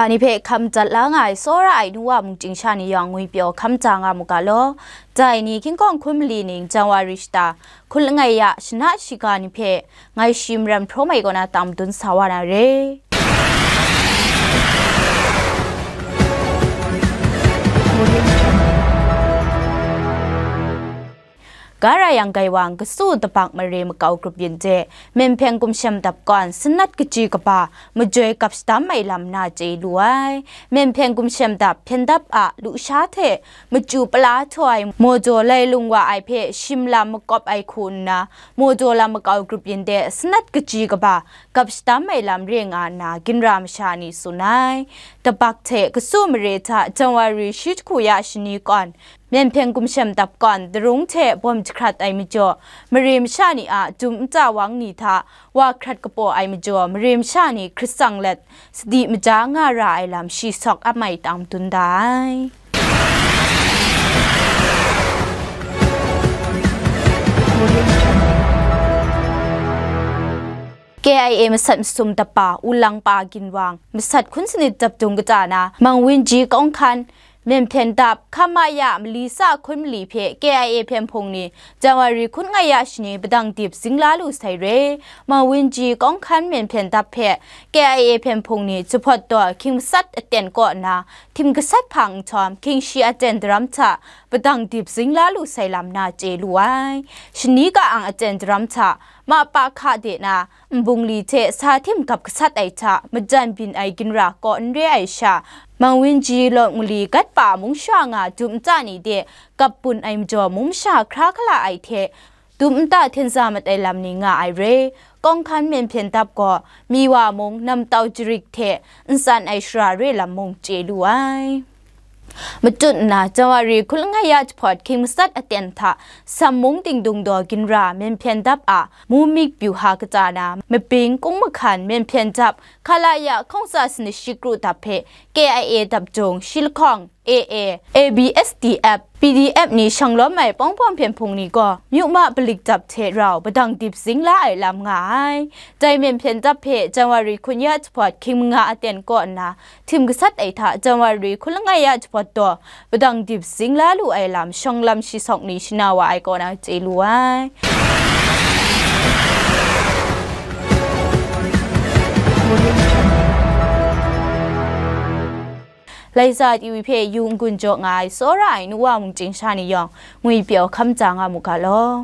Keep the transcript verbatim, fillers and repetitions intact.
Ani hpe hkam jat la nga ai tsawra ai nu wa mungchying sha ni yawng ngwi pyaw hkam ja nga mu ga law. Dai ni hkying hkawng hkun mali ning Janwari shata hkun langai ya shana shiga ni hpe ngai shi maram hprawm ai kaw na tang madun sa wa na re. Gara yang Gaiwang kasu dabak mare makau grup yin de, Myen Hpyen Gumshem Dap Kawn sanat kaji kaba majoi kap shadam ai lam na chye lu ai. Myen Hpyen Gumshem Dap hpyen dap a lusha hte machyu pala htaw ai mawjaw lai lung wa ai hpe shim lam makawp ai hku nna, mawjaw lam makau grup yin de sanat kaji kaba kap shadam ai lam re nga nna ginra masha ni tsun ai. Dabak hte kasu mare hta Janwari shi jahku ya shani kawn, Myen Hpyen Gumshem Dap Kawn darung hte bawm jahkrat ai majaw, mare masha ni a dum nta wang ni hta wa hkrat kapaw ai majaw, mare masha ni hkrit tsang let sadi maja nga ra ai lam shi sawk ap mai tang dun da ai. K I A masat masum dapa, Wulang pa Ginwang, masat hkun sanit dap dung kata na, Mang Win Ji Kawng Hkan, Myen Hpyen Dap, Hkam Ma Ya mali sa hkun mali hpe K I A hpyen hpung ni Janwari hkun ngai ya shani padang dip zingla lu sai re. Mang Win Ji Kawng Hkan Myen Hpyen Dap hpe K I A hpyen hpung ni jahpawt daw hkying masat aten kaw nna, htim gasat hpang nhtawm, hkying shi aten daram hta padang dip zingla lu sai lam na chye lu ai. Shani ka ang aten daram hta, ma pa hka de na, nbungli hte sa htim gap gasat ai hta, majan byin ai ginra kaw n re ai sha, Mang Win Ji Lawt Nguli gat pa mung sha nga dum nta ni de gap bun ai majaw, mung masha hkra hkala ai hte dum nta hten za mat ai lam ni nga ai re. Kawng Hkan Myen Hpyen Dap gaw, Miwa mung, Namtau Jarik hte ntsan ai shara re lam mung chye lu ai. Matut nna, Janwari hkun langai ya jahpawt hkying masat aten hta, Sam mung Dingdung daw ginra Myen Hpyen Dap a mumik pyu ha kata na, Mabing Kung Mahkan Myen Hpyen Dap, Khalaya hkawng tsa sanit shi kru dap hpe K I A dap jung shi lahkawng A A, A B S D F, P D F ni shanglawm ai pawng pawng hpyen hpung ni gaw, myu ma palik dap hte rau padang dip zingla ai lam nga ai. Dai Myen Hpyen Dap hpe Janwari hkun ya jahpawt hkying manga aten kaw nna, htim gasat ai hta Janwari hkun langai ya jahpawt daw padang dip zingla lu ai lam shawng lam shi sawk ni shana wa ai kaw na chye lu ai. Laisa T V hpe yu n-gun jaw nga ai tsawra ai nu wa mungchying sha ni yawng, ngwi pyaw hkam ja nga mu ga law.